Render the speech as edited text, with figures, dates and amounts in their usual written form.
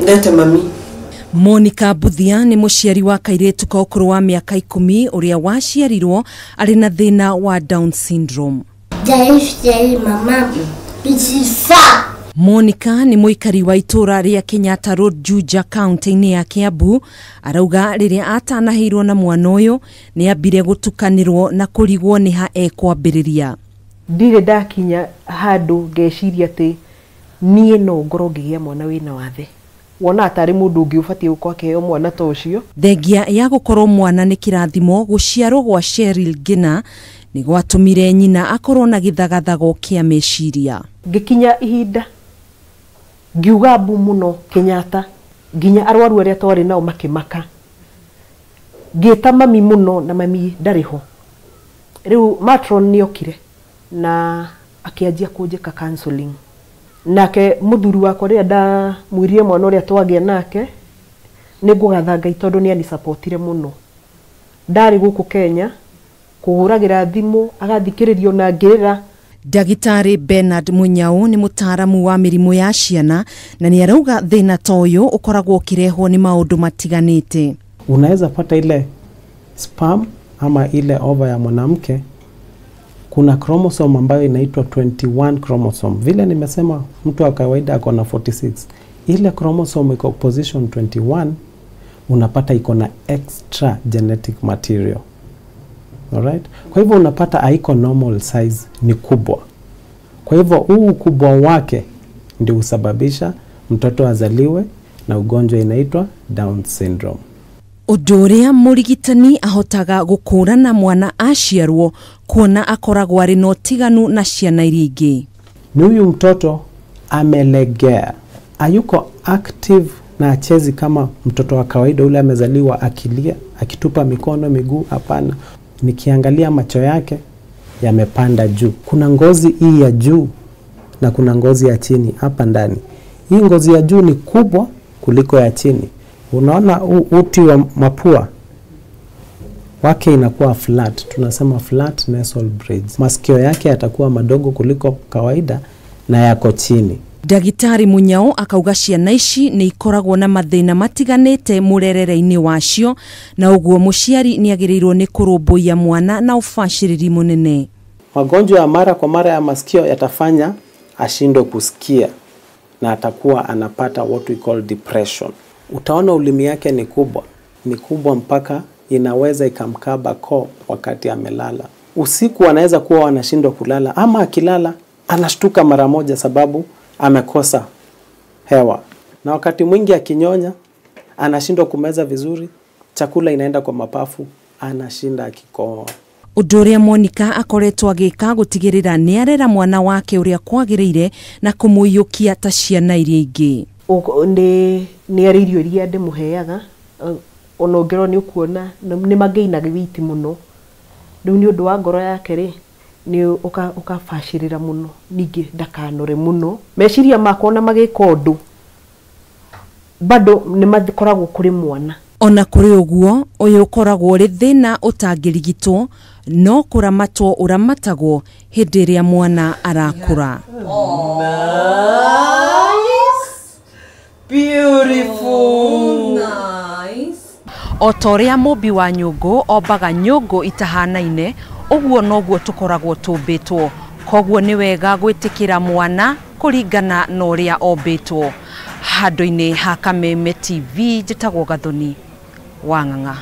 Ndete mami. Monica Mbuthia nĩ mũciari wa kairĩtu ka ũkũrũ wa mĩaka 10 ũrĩa waciarirwo arĩ na thĩna wa Down syndrome. Mama. Monica nĩ mũikari wa itũra rĩa Kenyatta Road, Juja, kaunti-inĩ ya Kiambu. Arauga rĩrĩa atanaheirwo na mwana ũyũ nĩ ambire gũtukanĩrwo na kũrigwo nĩ ha ekwambĩrĩria. Ndirĩ ndakinya handũ ngeciria atĩ niĩ no ngorwo ngĩgĩa mwana wĩna wathe. Wona atarĩ mũndũ ũngĩ ũbatiĩ gũkorwo akĩheo mwana ta ũcio. Thengia ya gũkorwo mwana nĩ kĩrathimo, gũciarwo gwa Cheryl Ngina nĩ gwatũmire nyina akorwo na gĩthagathago kĩa meciria. Ngĩkinya ihinda ngiuga mbu mũno Kenyatta, nginya arwaru arĩa twarĩ nao makĩmaka. Ngĩta mami mũno na mami ndarĩ ho. Rĩu matron nĩokire na akĩanjia kũnjĩka counseling. Nake mũthuri wakwa rĩrĩa ndamwĩrire mwana ũrĩa twagĩa nake, nĩ ngũgatha Ngai tondũ nĩ anisapotire mũno. Ndarĩ gũkũ Kenya kũhũragĩra thimũ agathikĩrĩrio na ngĩrĩra. Ndagĩtarĩ Bernard Munyao nĩ mũtaaramu wa mĩrimũ ya ciana na nĩ arauga thĩna ta ũyũ ũkoragwo ũkĩrehwo nĩ maũndũ matiganĩte. Unaweza pata ile sperm ama ile ova ya mwanamke, kuna chromosome ambayo inaitwa 21 chromosome. Vile nimesema mtu wa kawaida ako na 46. Ile chromosome iko position 21, unapata iko na extra genetic material. Alright? Kwa hivyo unapata haiko normal size, ni kubwa. Kwa hivyo huu ukubwa wake ndio husababisha mtoto azaliwe na ugonjwa inaitwa Down syndrome. Ũndũ ũrĩa mũrigitani ahotaga gũkũrana mwana aciarwo kuona akoragwo arĩ na ũtiganu na ciana iria ingĩ. Ni huyu mtoto amelegea, hayuko active na achezi kama mtoto wa kawaida ule amezaliwa akilia, akitupa mikono, miguu, hapana. Nikiangalia macho yake yamepanda juu. Kuna ngozi hii ya juu na kuna ngozi ya chini hapa ndani. Hii ngozi ya juu ni kubwa kuliko ya chini. Unaona uti wa mapua wake inakuwa flat, tunasema flat nasal bridge. Masikio yake yatakuwa madogo kuliko kawaida na yako chini. Ndagĩtarĩ Munyao akauga ciana ici nĩ ikoragwo na mathĩna matiganĩte mũrerere-inĩ wacio na ũguo mũciari nĩ agĩrĩirwo nĩ kũrũmbũiya mwana na ũbacĩrĩri mũnene. Magonjwa ya mara kwa mara ya masikio yatafanya ashindwe kusikia na atakuwa anapata what we call depression. Utaona ulimi yake ni kubwa, ni kubwa mpaka inaweza ikamkaba koo wakati amelala. Usiku anaweza kuwa anashindwa kulala, ama akilala anashtuka mara moja sababu amekosa hewa. Na wakati mwingi akinyonya anashindwa kumeza vizuri, chakula inaenda kwa mapafu, anashinda akikohoa. Ũndũ ũrĩa Monica akoretwo agĩka gũtigĩrĩra nĩ arera mwana wake ũrĩa kwagĩrĩire na kũmũiyũkia ta ciana iria ingĩ. Nĩ arĩ irio iria ndĩmũheaga, ona ũngĩrora nĩ ũkuona nĩ magainaga weight mũno. Rĩu nĩ ũndũ wa ngoro yake rĩ, nĩ ũkabacĩrĩra mũno, ningĩ ndakanore mũno. Meciria makwa ona magĩka ũndũ bado nĩ makoragwo kũrĩ mwana. Ona kũrĩ ũguo, ũyũ ũkoragwo ũrĩ thĩna ũtangĩrigitwo no kũramatwo ũramatagwo hĩndĩ ĩrĩa mwana arakũra. Beautiful. Nice. O ta ũrĩa mũmbi wa nyũngũ ombaga nyũngũ itahanaine, ũguo noguo tũkoragwo tũmbĩtwo. Koguo nĩ wega gwĩtĩkĩra mwana kũringana na ũrĩa ombĩtwo. Handũ-inĩ ha Kameme TV, njĩtagwo Gathoni wa Ng'ang'a.